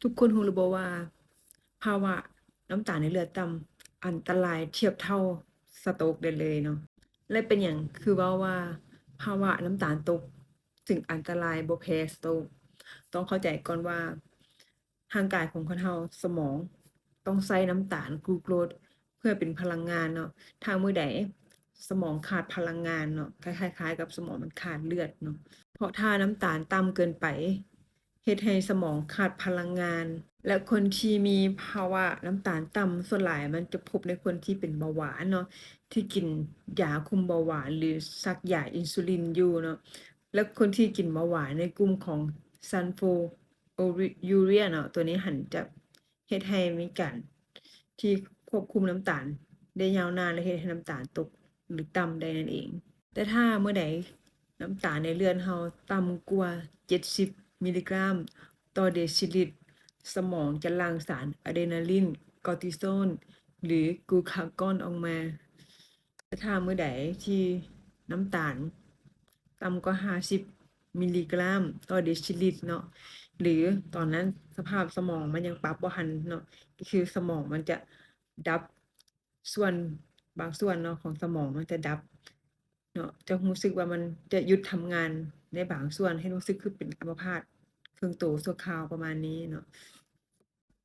ທຸກຄົນຮູ້ຫຼືບໍ່ວ່າ ພາວະນ້ຳຕານໃນເລືອດຕ່ຳ ອັນຕະລາຍທຽບເທົ່າສະໂຕກໄດ້ເລີຍເນາະ? ແລະ ເປັນຫຍັງຄືເວົ້າວ່າ ພາວະນ້ຳຕານຕົກ ຈຶ່ງອັນຕະລາຍບໍ່ແພ້ສະໂຕກ? ຕ້ອງເຂົ້າໃຈກ່ອນວ່າ ຮ່າງກາຍຂອງຄົນເຮົາ ສະໝອງ ຕ້ອງໃຊ້ນ້ຳຕານກລູໂຄສ ເພື່ອເປັນພະລັງງານເນາະ. ຖ້າມື້ໃດສະໝອງຂາດພະລັງງານເນາະ ກໍຄ້າຍໆກັບສະໝອງມັນຂາດເລືອດເນາະ. ເພາະຖ້ານ້ຳຕານຕ່ຳເກີນໄປ ເຮັດໃຫ້ສະໝອງຂາດພະລັງງານ ແລະ ຄົນທີ່ມີພາວະນ້ຳຕານຕ່ຳ ສ່ວນຫຼາຍມັນຈະພົບໃນຄົນທີ່ເປັນເບົາຫວານເນາະ ທີ່ກິນຢາຄຸມເບົາຫວານ ຫຼື ສັກຢາອິນຊູລິນຢູ່ເນາະ. ແລະ ຄົນທີ່ກິນເບົາຫວານໃນກຸ່ມຂອງຊັນໂຟຢູເຣຍເນາະ ຕົວນີ້ຫັ້ນຈະເຮັດໃຫ້ມີການທີ່ຄວບຄຸມນ້ຳຕານໄດ້ຍາວນານ ແລະ ເຮັດໃຫ້ນ້ຳຕານຕົກ ຫຼື ຕ່ຳໄດ້ນັ້ນເອງ. ແຕ່ຖ້າເມື່ອໃດນ້ຳຕານໃນເລືອດເຮົາຕ່ຳກວ່າເຈັດສິບມິລລີກຣາມຕໍ່ເດຊິລິດ ສະໝອງຈະຫຼັ່ງສານອາເດນາລິນ, ຄໍຕິຊອນ ຫຼື ກລູຄາກອນອອກມາ. ແຕ່ຖ້າມື້ໃດທີ່ນ້ຳຕານຕ່ຳກວ່າຫ້າສິບມິລລີກຣາມຕໍ່ເດຊິລິດເນາະ ຫຼື ຕອນນັ້ນສະພາບສະໝອງມັນຍັງປັບບໍ່ທັນເນາະ ກໍຄືສະໝອງມັນຈະດັບ ສ່ວນບາງສ່ວນເນາະ ຂອງສະໝອງມັນຈະດັບເນາະ ຈະຮູ້ສຶກວ່າມັນຈະຢຸດທຳງານໃນບາງສ່ວນ ໃຫ້ຮູ້ສຶກຄືເປັນອຳມະພາດເຄິ່ງໂຕຊົ່ວຄາວປະມານນີ້ເນາະ.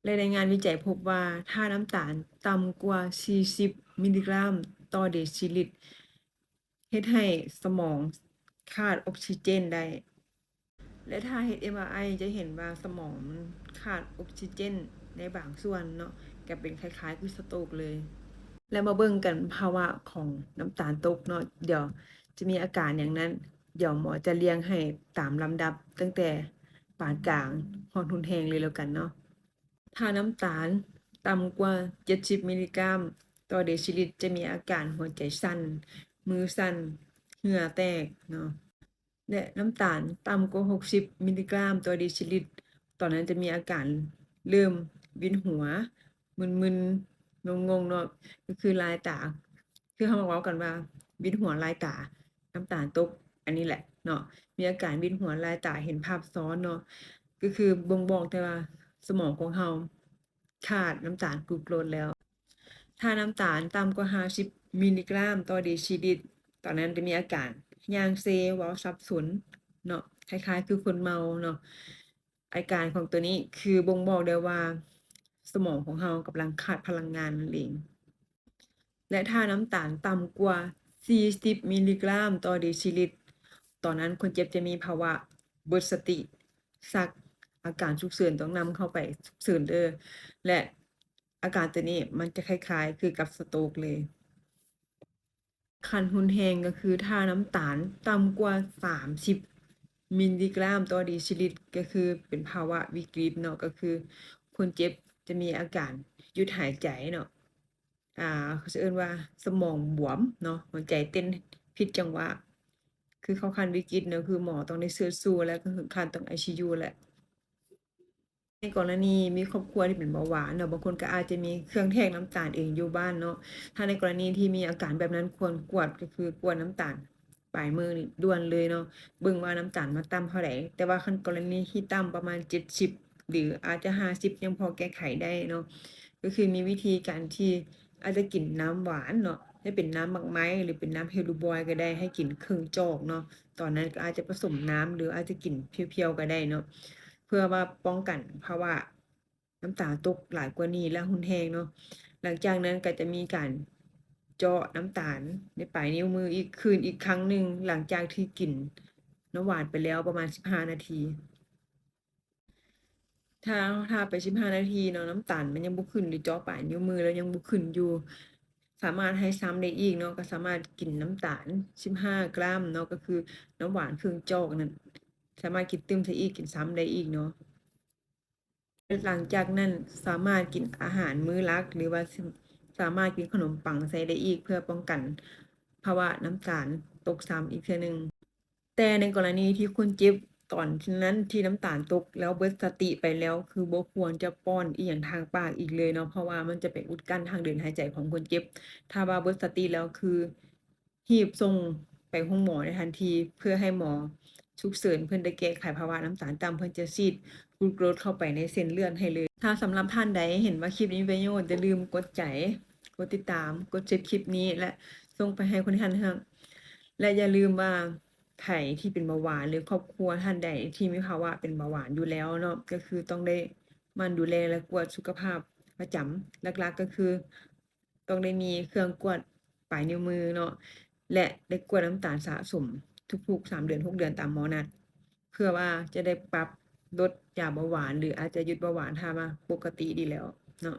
ແລະ ໃນງານວິໄຈພົບວ່າ ຖ້ານ້ຳຕານຕ່ຳກວ່າສີ່ສິບມິລລີກຣາມຕໍ່ເດຊິລິດ ເຮັດໃຫ້ສະໝອງຂາດອົກຊີເຈນໄດ້ ແລະ ຖ້າເຮັດເອັມອາໄອ ຈະເຫັນວ່າສະໝອງມັນຂາດອົກຊີເຈນໃນບາງສ່ວນເນາະ ກະເປັນຄ້າຍໆຄືສະໂຕກເລີຍ. ແລະ ມາເບິ່ງກັນພາວະຂອງນ້ຳຕານຕົກເນາະ ດຽວຈະມີອາການຫຍັງນັ້ນ ດຽວໝໍຈະລຽງໃຫ້ຕາມລຳດັບ ຕັ້ງແຕ່ປານກາງຮອດຮຸນແຮງເລີຍແລ້ວກັນເນາະ. ຖ້ານ້ຳຕານຕ່ຳກວ່າເຈັດສິບມິລລີກຣາມຕໍ່ເດຊິລິດ ຈະມີອາການຫົວໃຈສັ່ນ, ມືສັ່ນ, ເຫື່ອແຕກເນາະ ແລະ ນ້ຳຕານຕ່ຳກວ່າຫົກສິບມິລລີກຣາມຕໍ່ເດຊິລິດ ຕອນນັ້ນຈະມີອາການເລີ່ມວິນຫົວ, ມຶນໆ, ງົງໆເນາະ ກໍຄືລາຍຕາ ຄືເຮົາມັກເວົ້າກັນວ່າວິນຫົວລາຍຕາ ນ້ຳຕານຕົກ ອັນນີ້ແຫຼະເນາະ ມີອາການວິນຫົວລາຍຕາ ເຫັນພາບຊ້ອນເນາະ ກໍຄືບົ່ງບອກໄດ້ວ່າສະໝອງຂອງເຮົາຂາດນ້ຳຕານກລູໂຄສແລ້ວ. ຖ້ານ້ຳຕານຕ່ຳກວ່າຫ້າສິບມິລລີກຣາມຕໍ່ເດຊິລິດ ຕອນນັ້ນຈະມີອາການຍ່າງເຊ, ເວົ້າສັບສົນເນາະ ຄ້າຍໆຄືຄົນເມົາເນາະ. ອາການຂອງຕົວນີ້ຄືບົ່ງບອກໄດ້ວ່າສະໝອງຂອງເຮົາກຳລັງຂາດພະລັງງານນັ້ນເອງ. ແລະ ຖ້ານ້ຳຕານຕ່ຳກວ່າສີ່ສິບມິລລີກຣາມຕໍ່ເດຊິລິດ ຕອນນັ້ນຄົນເຈັບຈະມີພາວະເບິດສະຕິ, ຊັກ, ອາການສຸກເສີນຕ້ອງນຳເຂົ້າໄປສຸກເສີນເດີ້ ແລະ ອາການຕົວນີ້ມັນຈະຄ້າຍໆຄືກັບສະໂຕກເລີຍ. ຂັ້ນຮຸນແຮງກໍຄືຖ້ານ້ຳຕານຕ່ຳກວ່າສາມສິບມິລລີກຣາມຕໍ່ເດຊິລິດ ກໍຄືເປັນພາວະວິກິດເນາະ ກໍຄືຄົນເຈັບຈະມີອາການຢຸດຫາຍໃຈເນາະ ອ່າ ເຂົາຈະເອີ້ນວ່າສະໝອງບວມເນາະ ຫົວໃຈເຕັ້ນຜິດຈັງຫວະ ຄືເຂົ້າຂັ້ນວິກິດເນາະ ຄືໝໍຕ້ອງໄດ້ເຊີດຊູ ແລ້ວກໍເຖິງຂັ້ນຕ້ອງໄອຊີຢູແຫຼະ. ໃນກໍລະນີມີຄອບຄົວທີ່ເປັນເບົາຫວານເນາະ ບາງຄົນກໍອາດຈະມີເຄື່ອງແທກນ້ຳຕານເອງຢູ່ບ້ານເນາະ ຖ້າໃນກໍລະນີທີ່ມີອາການແບບນັ້ນ ຄວນກວດ ກໍຄືກວດນ້ຳຕານປາຍມື້ນີ້ດ່ວນເລີຍເນາະ ເບິ່ງວ່ານ້ຳຕານມັນຕ່ຳເທົ່າໃດ ແຕ່ວ່າຄັນກໍລະນີທີ່ຕ່ຳປະມານເຈັດສິບ ຫຼື ອາດຈະຫ້າສິບ ຍັງພໍແກ້ໄຂໄດ້ເນາະ ກໍຄືມີວິທີການທີ່ອາດຈະກິນນ້ຳຫວານເນາະ ໃຫ້ເປັນນ້ຳໝາກໄມ້ ຫຼື ເປັນນ້ຳເຮລບອຍກໍໄດ້ ໃຫ້ກິນເຄິ່ງຈອກເນາະ ຕອນນັ້ນກໍອາດຈະປະສົມນ້ຳ ຫຼື ອາດຈະກິນພຽວໆກໍໄດ້ເນາະ ເພື່ອວ່າປ້ອງກັນພາວະນ້ຳຕານຕົກຫຼາຍກວ່ານີ້ ແລະ ຮຸນແຮງເນາະ. ຫຼັງຈາກນັ້ນກໍຈະມີການເຈາະນ້ຳຕານໃນປາຍນິ້ວມືອີກ ຄືນອີກຄັ້ງໜຶ່ງ ຫຼັງຈາກທີ່ກິນນ້ຳຫວານໄປແລ້ວປະມານສິບຫ້ານາທີ. ຖ້າເຮົາຖ້າໄປສິບຫ້ານາທີເນາະ ນ້ຳຕານມັນຍັງບໍ່ຂຶ້ນ ຫຼື ເຈາະປາຍນິ້ວມືແລ້ວຍັງບໍ່ຂຶ້ນຢູ່ ສາມາດໃຫ້ຊ້ຳໄດ້ອີກເນາະ ກໍສາມາດກິນນ້ຳຕານສິບຫ້າກຣາມເນາະ ກໍຄືນ້ຳຫວານເຄິ່ງຈອກນັ້ນ ສາມາດກິນຕື່ມໃສ່ອີກ ກິນຊ້ຳໄດ້ອີກເນາະ. ຫຼັງຈາກນັ້ນສາມາດກິນອາຫານມື້ຫຼັກ ຫຼືວ່າສາມາດກິນຂະໜົມປັງໃສ່ໄດ້ອີກ ເພື່ອປ້ອງກັນພາວະນ້ຳຕານຕົກຊ້ຳອີກເທື່ອໜຶ່ງ. ແຕ່ໃນກໍລະນີທີ່ຄົນເຈັບຕອນນັ້ນທີ່ນ້ຳຕານຕົກແລ້ວເບິດສະຕິໄປແລ້ວ ຄືບໍ່ຄວນຈະປ້ອນອີ່ຫຍັງທາງປາກອີກເລີຍເນາະ ເພາະວ່າມັນຈະໄປອຸດກັ້ນທາງເດີນຫາຍໃຈຂອງຄົນເຈັບ. ຖ້າວ່າເບິດສະຕິແລ້ວ ຄື ຮີບສົ່ງໄປໂຮງໝໍໃນທັນທີ ເພື່ອໃຫ້ໝໍສຸກເສີນເພິ່ນໄດ້ແກ້ໄຂພາວະນ້ຳຕານຕ່ຳ ເພິ່ນຈະສີດ Good Growth ເຂົ້າໄປໃນເສັ້ນເລືອດໃຫ້ເລີຍ. ຖ້າສຳລັບທ່ານໃດເຫັນວ່າຄລິບນີ້ມີປະໂຫຍດ, ຢ່າລືມກົດໃຈ, ກົດຕິດຕາມ, ກົດແຊຣຄລິບນີ້ ແລະ ສົ່ງໄປໃຫ້ຄົນທີ່ທ່ານຮັກ. ແລະ ຢ່າລືມວ່າ ໃຜທີ່ເປັນເບົາຫວານ ຫຼື ຄອບຄົວທ່ານໃດທີ່ມີພາວະເປັນເບົາຫວານຢູ່ແລ້ວເນາະ, ກໍຄືຕ້ອງໄດ້ໝັ່ນດູແລ ແລະ ກວດສຸຂະພາບປະຈຳ. ຫຼັກໆກໍຄື ຕ້ອງໄດ້ມີເຄື່ອງກວດປາຍນິ້ວມືເນາະ ແລະ ໄດ້ກວດນ້ຳຕານສະສົມທຸກໆສາມເດືອນ ຫົກເດືອນຕາມໝໍນັດ ເພື່ອວ່າຈະໄດ້ປັບລົດຢາເບົາຫວານ ຫຼື ອາດຈະຢຸດເບົາຫວານຖ້າວ່າປົກກະຕິດີແລ້ວ.